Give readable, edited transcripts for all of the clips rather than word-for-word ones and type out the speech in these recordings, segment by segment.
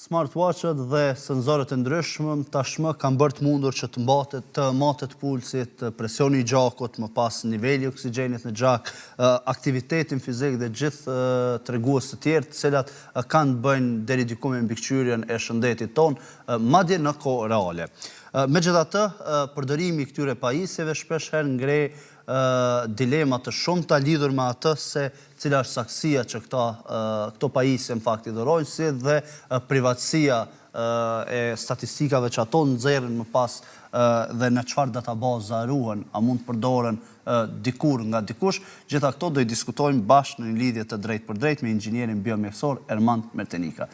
Smartwatch-ët dhe senzorët e ndryshëm tashmë kanë bërë të mundur që të mbatet, të matet pulsit, presioni i gjakut, më pas niveli i oksigjenit në gjak, aktivitetin fizik dhe gjithë tregues të tjerë, të cilat kanë të bëjnë deri diku me mbikëqyrjen e shëndetit tonë, madje në kohë reale. Megjithatë, përdorimi i këtyre pajisjeve shpeshherë ngre dilema të shumta lidhur me atë se cila është saktësia që këta këto pajisje në fakt i dhurojnë, si dhe privatësia e statistikave që ato nxjerrin më pas dhe në çfarë databaza ruhen, a mund të përdoren dikur nga dikush, gjitha këto do i diskutojmë bashkë në një lidhje të drejtpërdrejtë me inxhinierin biomjekësor Ermand Mertenika.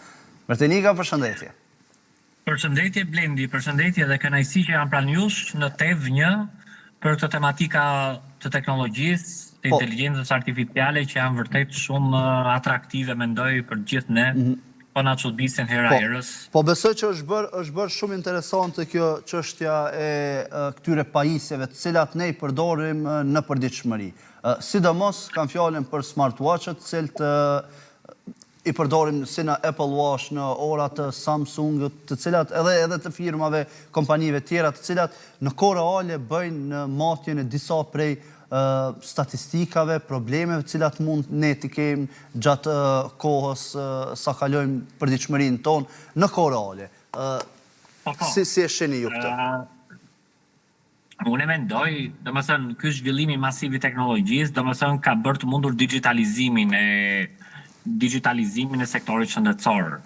Mertenika, përshëndetje. Përshëndetje Blendi, përshëndetje dhe kënaqësi që jam pranë jush në TEV 1 për këto tematika të teknologjisë, të po. inteligjencës artificiale që janë vërtet shumë atraktive mendoj për të gjithë ne. Mm -hmm. Po na çudisin hera po, herës. Po besoj që është bërë është bërë shumë interesante kjo çështja e këtyre pajisjeve të cilat ne i përdorim në përditshmëri. Sidomos kam fjalën për smartwatch-ët, të cilët i përdorim si në Apple Watch, në ora të Samsung-ut, të cilat edhe edhe të firmave, kompanive tjera, të cilat në kohë reale bëjnë matjen e disa prej statistikave, problemeve të cilat mund ne t'i kemi gjatë kohës sa kalojmë përditshmërinë tonë në kohë reale. Po, po. Si si e shihni ju këtë? Unë e mendoj, domethënë, ky zhvillimi masiv i teknologjisë, domethënë, ka bërë të mundur digjitalizimin e digjitalizimin e sektorit shëndetësor.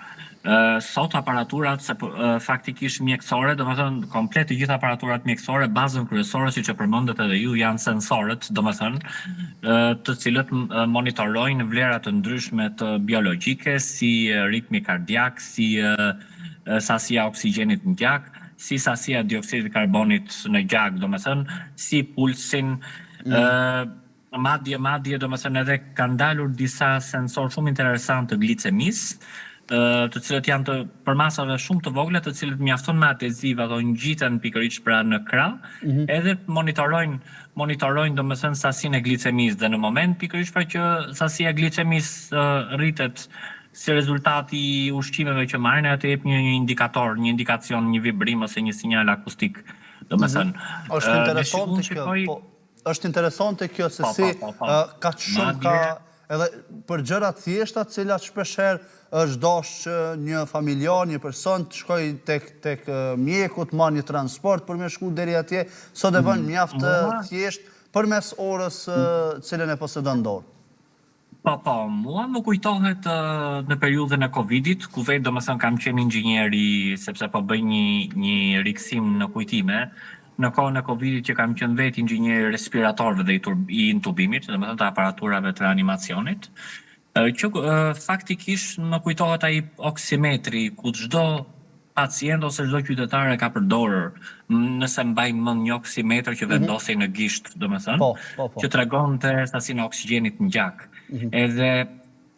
Sot aparaturat se faktikisht mjekësore, domethënë komplet të gjitha aparaturat mjekësore, bazën kryesore siç e përmendët edhe ju janë sensorët, domethënë, të cilët monitorojnë vlera të ndryshme të biologjike si ritmi kardiak, si sasia e oksigjenit në gjak, si sasia e dioksidit të karbonit në gjak, domethënë, si pulsin, mm. madje, madje, domethënë, edhe kanë dalur disa sensorë shumë interesantë të glicemisë, të cilët janë të përmasave shumë të vogla, të cilët mjafton me adeziv ato ngjiten pikërisht pra në krah, mm -hmm. edhe monitorojnë monitorojnë domethënë sasinë e glicemisë dhe në moment pikërisht pra që sasia e glicemisë rritet si rezultat i ushqimeve që marrin, ajo të jep një një indikator, një indikacion, një vibrim ose një sinjal akustik, domethënë. Mhm. Është interesante kjo, po, është interesante kjo se po, si po, po, po. kaq shumë ka edhe për gjëra të thjeshta të cilat shpeshherë është dashtë që një familjar, një person të shkojë tek tek mjeku, të marrë një transport për me shku deri atje, sot e bën mm. mjaft të thjeshtë përmes orës të cilën e posedon në dorë. Po, po, mua më kujtohet në periudhën e Covidit, ku vetë domethënë kam qenë inxhinier i, sepse po bëj një një rikthim në kujtime, në kohën e Covidit që kam qenë vetë inxhinier i respiratorëve dhe i, tur, i intubimit, domethënë të aparaturave të reanimacionit, që faktikisht më kujtohet ai oksimetri ku çdo pacient ose çdo qytetar e ka përdorur, nëse mbaj mend një oksimetër që mhm. vendosej në gisht, domethënë, po, po, po. që tregonte sasinë e oksigjenit në gjak. Mm -hmm. Edhe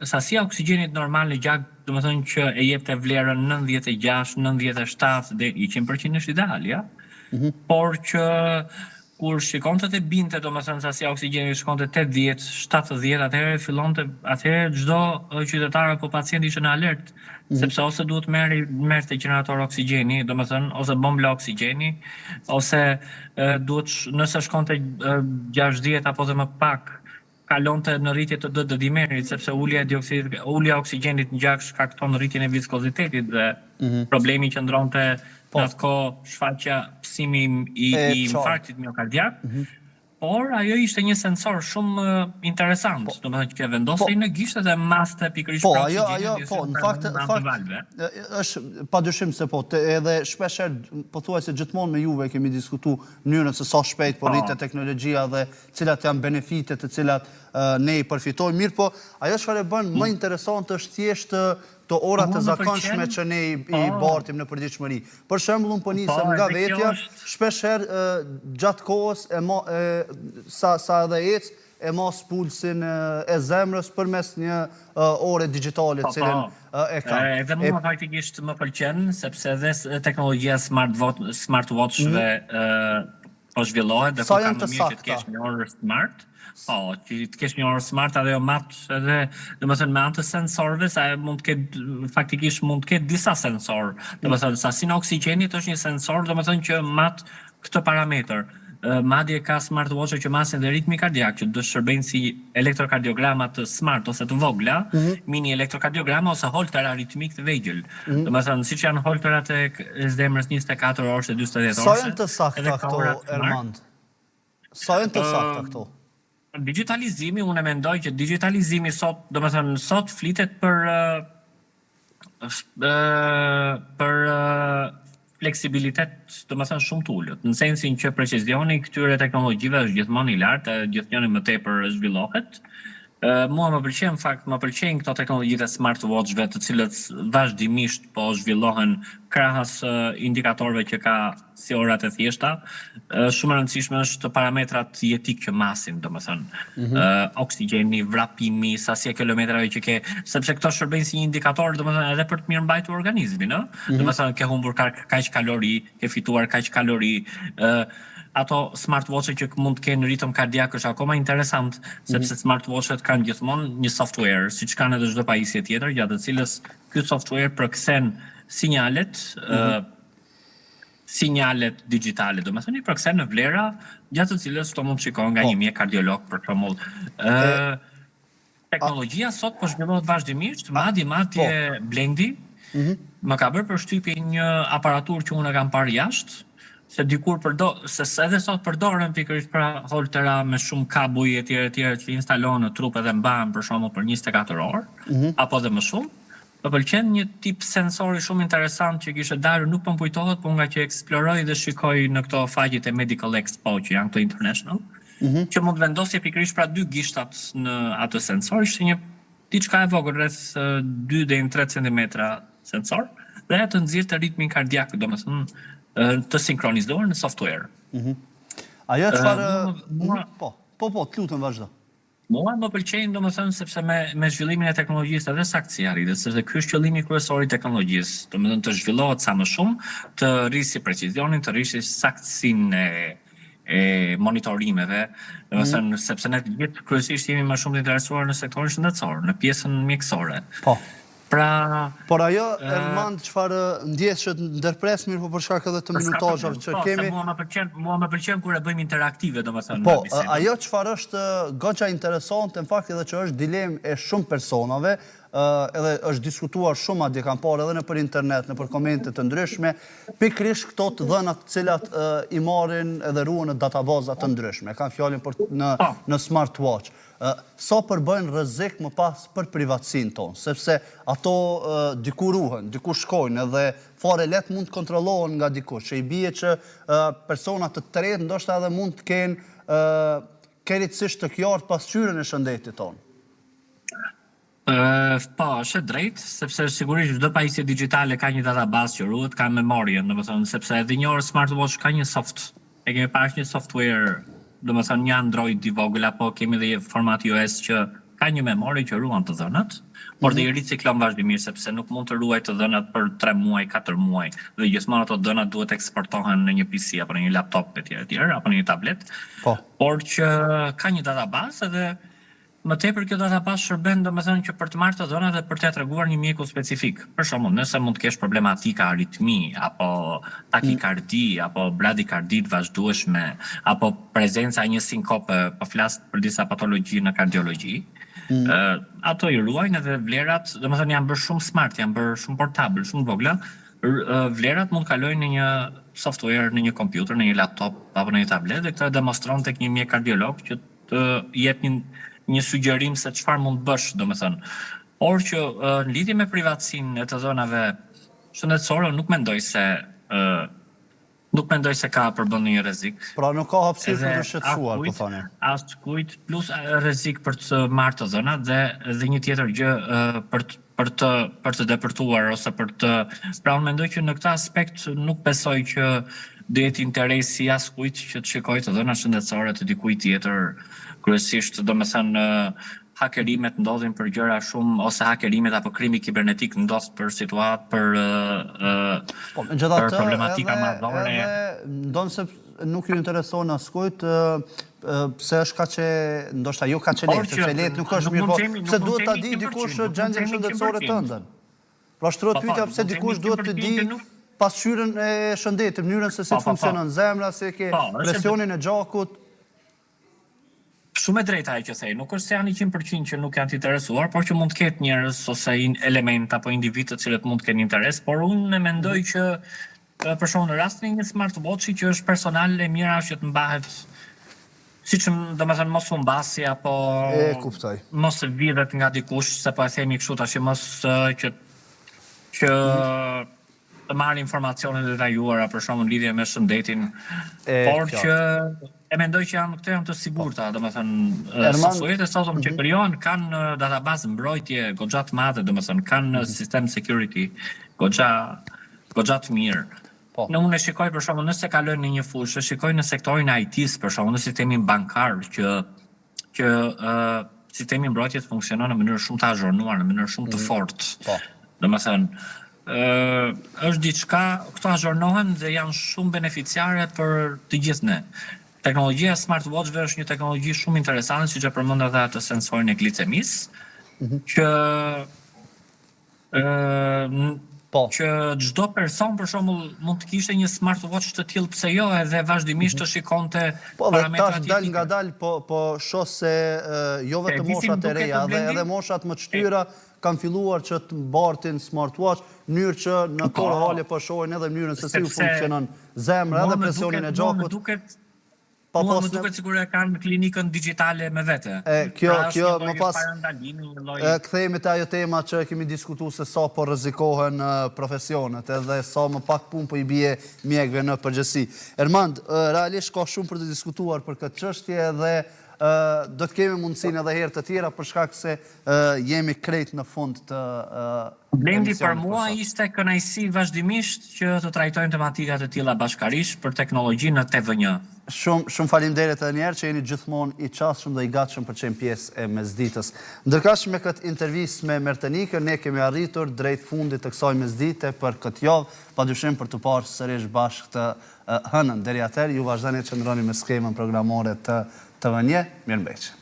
sasia e oksigjenit normal në gjak, domethënë që e jepte vlerën 96, 97 deri 100% është ideal, ja? Mm -hmm. Por që Kur shikonte të binte, domethënë sasia e oksigjenit shkonte 80, 70, atëherë fillonte, atëherë çdo qytetar apo pacient ishte në alert, mm -hmm. sepse ose duhet merri merrte gjenerator oksigjeni, domethënë ose bombla oksigjeni, ose e, duhet nëse shkonte 60 apo dhe më pak, kalonte në rritje të D D-dimerit, sepse ulja e dioksidit, ulja e oksigjenit në gjak shkakton rritjen e viskozitetit dhe mm -hmm. problemi qëndronte po. në atë kohë shfaqja pësimi i, i infarktit miokardiak. Mm -hmm. Por ajo ishte një sensor shumë interesant, po, domethënë që e vendosej po, në gisht dhe maste pikërisht po, ajo, ajo, po, në fakt, në fakt, është padyshim se po, të, edhe shpeshherë, pothuajse gjithmonë me juve kemi diskutu mënyrën se sa shpejt po, po rritet teknologjia dhe cilat janë benefitet të cilat ne i përfitojmë. Mirëpo, ajo çfarë e bën më interesante është thjesht këto ora të zakonshme që ne i po. bartim në përditshmëri. Për shembull, unë po nisem po, nga vetja, shpeshherë gjatë kohës e ma, e, sa sa edhe ec e mas pulsin e zemrës përmes një ore digjitale të cilën e kam. Edhe mua faktikisht më pëlqen sepse edhe teknologjia smartwatch-ve mm. po zhvillohet dhe ku ka më mirë që të kesh një orë smart. Po, që të kesh një orë smart edhe jo mat edhe, domethënë me anë të sensorëve, sa e mund të ketë faktikisht mund të ketë disa sensorë. Domethënë sasinë e oksigjenit është një sensor, domethënë që mat këtë parametër. Madje ka smartwatch që masin dhe ritmin kardiak, që do shërbejnë si elektrokardiograma të smart ose të vogla, mm -hmm. mini elektrokardiograma ose holtera ritmik të vegjël. Mm -hmm. Domethënë, siç janë holterat e zemrës 24 orë ose 48 orë. Sa janë të sakta këto, Ermand? Sa janë të sakta këto? Digjitalizimi, unë e mendoj që digjitalizimi sot, domethënë, sot flitet për për fleksibilitet, domethënë shumë të ulët, në sensin që precizioni i këtyre teknologjive është gjithmonë i lartë, gjithnjë më tepër zhvillohet. Mua më pëlqen në fakt, më pëlqejnë këto teknologjitë e smartwatchve, të cilët vazhdimisht po zhvillohen krahas indikatorëve që ka si orat e thjeshta. Shumë e rëndësishme është parametrat jetik që masin, domethënë, mm -hmm. oksigjeni, vrapimi, sasia e kilometrave që ke, sepse këto shërbejnë si një indikator, domethënë edhe për të mirëmbajtur organizmin, ë? Mm -hmm. Domethënë ke humbur kaq kalori, ke fituar kaq kalori, ë ato smartwatchet që mund të kenë ritëm kardiak është akoma interesant, mm -hmm. sepse smartwatchet kanë gjithmonë një software, siç kanë edhe çdo pajisje tjetër, gjatë të cilës ky software përkthen sinjalet, mm -hmm. sinjalet digjitale, domethënë i përkthen në vlera gjatë të cilës këto mund të shikohen nga po. një mjek kardiolog për shembull. Ë teknologjia sot po zhvillohet vazhdimisht, madje madje po. Blendi mm -hmm. më ka bërë përshtypje një aparaturë që unë e kam parë jashtë, se dikur përdo, se edhe sot përdoren pikërisht pra holtera me shumë kabuj etj etj që instalohen në trup edhe mbahen për shembull për 24 orë mm -hmm. apo edhe më shumë. Më pëlqen një tip sensori shumë interesant që kishte dalur, nuk po më kujtohet, por nga që eksploroj dhe shikoj në këto faqet e Medical Expo që janë këto international, mm -hmm. që mund të vendosje pikërisht pra dy gishtat në atë sensor, ishte një diçka e vogël rreth 2 deri në 3 cm sensor dhe ajo të nxirrte ritmin kardiak, domethënë të sinkronizuar në software. Mm -hmm. Ajo çfarë mua po, po po, të lutem vazhdo. Mua më pëlqejnë domethënë sepse me me zhvillimin e teknologjisë edhe saktësia rritet, sepse ky është qëllimi kryesor i teknologjisë, domethënë të zhvillohet sa më shumë, të rrisi precizionin, të rrisi saktësinë e e monitorimeve, domethënë mm. sepse ne të gjithë kryesisht jemi më shumë të interesuar në sektorin shëndetësor, në pjesën mjekësore. Po. Pra, Por ajo, Ermand, çfarë ndjesë që të ndërpres mirë, po për shkak edhe të minutazhave që po, kemi. Mua më pëlqen, mua më pëlqen kur e bëjmë interaktive, domethënë. Po, ajo çfarë është goxha interesante në fakt edhe që është dilemë e shumë personave, edhe është diskutuar shumë madje kam parë edhe nëpër internet, nëpër komente të ndryshme, pikërisht këto të dhëna të cilat i marrin edhe ruhen në databaza të ndryshme. Kam fjalën për në po. në smartwatch. Sa përbëjnë rrezik më pas për privatësinë tonë, sepse ato diku ruhen, diku shkojnë edhe fare lehtë mund të kontrollohen nga dikush, që i bie që persona të tretë ndoshta edhe mund të kenë krejtësisht të qartë pasqyrën e shëndetit tonë. Po, është e drejtë, sepse sigurisht çdo pajisje digjitale ka një database që ruhet, ka memorien, domethënë sepse edhe një orë smartwatch ka një soft E kemi parë është një software, domethënë një Android i vogël apo kemi dhe një format iOS që ka një memorie që ruan të dhënat, por dhe i mhm. riciklon vazhdimisht sepse nuk mund të ruaj të dhënat për 3 muaj, 4 muaj dhe gjithmonë ato të dhëna duhet të eksportohen në një PC apo në një laptop etj etj apo në një tablet. Po. Por që ka një database edhe Më tepër kjo database shërben domethënë që për të marrë të dhëna dhe për t'ia treguar një mjeku specifik. Për shembull, nëse mund të kesh problematika aritmi apo takikardi apo bradikardi të vazhdueshme apo prezenca e një sinkope, po flas për disa patologji në kardiologji, ë ato i ruajnë edhe vlerat, domethënë janë bërë shumë smart, janë bërë shumë portable, shumë të vogla, vlerat mund të kalojnë në një software, në një kompjuter, në një laptop apo në një tablet dhe këtë e demonstron tek një mjek kardiolog që të jep një një sugjerim se çfarë mund të bësh, domethënë. Por që në lidhje me privatësinë e të dhënave shëndetësore, nuk mendoj se nuk mendoj se ka përbën ndonjë rrezik. Pra nuk ka hapësirë për të shqetësuar, po thoni. Askujt, plus rrezik për të marrë të dhënat dhe dhe një tjetër gjë për të për të për të depërtuar ose për të pra unë mendoj që në këtë aspekt nuk besoj që do jetë interesi i askujt që të shikojë të dhëna shëndetësore të dikujt tjetër, kryesisht domethënë hakerimet ndodhin për gjëra shumë ose hakerimet apo krimi kibernetik ndodh për situatë për po, për problematika madhore. Edhe ndonëse. nuk ju intereson askujt, pse është kaq e, ndoshta jo kaq e lehtë, sepse e lehtë nuk është mirëpo, pse duhet ta di dikush gjendjen shëndetësore tënden? Pra shtrohet po, po, pyetja pse dikush duhet të di pasqyrën e shëndetit, mënyrën se si të funksionon zemra, si ke presionin e gjakut. Shumë e drejtë ajo që the. Nuk është se janë 100% që nuk janë të interesuar, por që mund të ketë njerëz ose elementë apo individë të cilët mund të kenë interes, por unë e mendoj mhm. që për shembull në rastin e një smartwatchi që është personal e mira është që të mbahet siç domethënë mos humbasi apo e kuptoj. Mos vidhet nga dikush, se po e themi kështu tash mos që që mm. të marrë informacione të detajuara për shembull në lidhje me shëndetin, e, por që e mendoj që janë këto janë të sigurta, po. domethënë software e sotëm që mhm. krijohen kanë database mbrojtje goxha të madhe, domethënë kanë mm -hmm. sistem security goxha goxha të mirë. Po. Në unë e shikoj për shembull nëse kaloj në një fushë, e shikoj në sektorin e IT-s për shembull në sistemin bankar që që uh, sistemi i mbrojtjes funksionon në mënyrë shumë të azhornuar, në mënyrë shumë të mm. fortë. Po. Domethënë, ë është diçka, këto azhornohen dhe janë shumë beneficiare për të gjithë ne. Teknologjia e smartwatchve është një teknologji shumë interesante, siç e përmenda edhe atë sensorin e glicemisë, mm -hmm. që Ë po. që çdo person për shembull mund të kishte një smartwatch të tillë pse jo edhe vazhdimisht të mhm. shikonte po, parametrat. Po tash dal nga dal po po shoh se jo vetëm moshat e reja, edhe edhe moshat më të shtyra kanë filluar që të mbartin smartwatch, në mënyrë që në po. kohë reale po shohin edhe mënyrën se si u funksionon zemra edhe presionin e gjakut. Mua më duket Pa Mua më duket sikur e kanë klinikën digjitale me vete. E, kjo, pra, kjo, më pas, lloj... e, kthehemi te ajo tema që e kemi diskutu se sa po rrezikohen profesionet edhe sa më pak punë po i bie mjekëve në përgjithësi. Ermand, realisht ka shumë për të diskutuar për këtë çështje dhe do të kemi mundësinë edhe herë të tjera për shkak se jemi krejt në fund të Blendi për mua ishte kënaqësi vazhdimisht që të trajtojmë tematika të tilla bashkarisht për teknologjinë në TV1. Shumë shumë faleminderit edhe një herë që jeni gjithmonë i qasshëm dhe i gatshëm për të qenë pjesë e mesditës. Ndërkaq me këtë intervistë me Mertenikën ne kemi arritur drejt fundit të kësaj mesdite për këtë javë, padyshim për t'u parë sërish bashkë të hënën. Deri atëherë ju vazhdoni të qëndroni me skemën programore të TV1. Mirëmbetshi.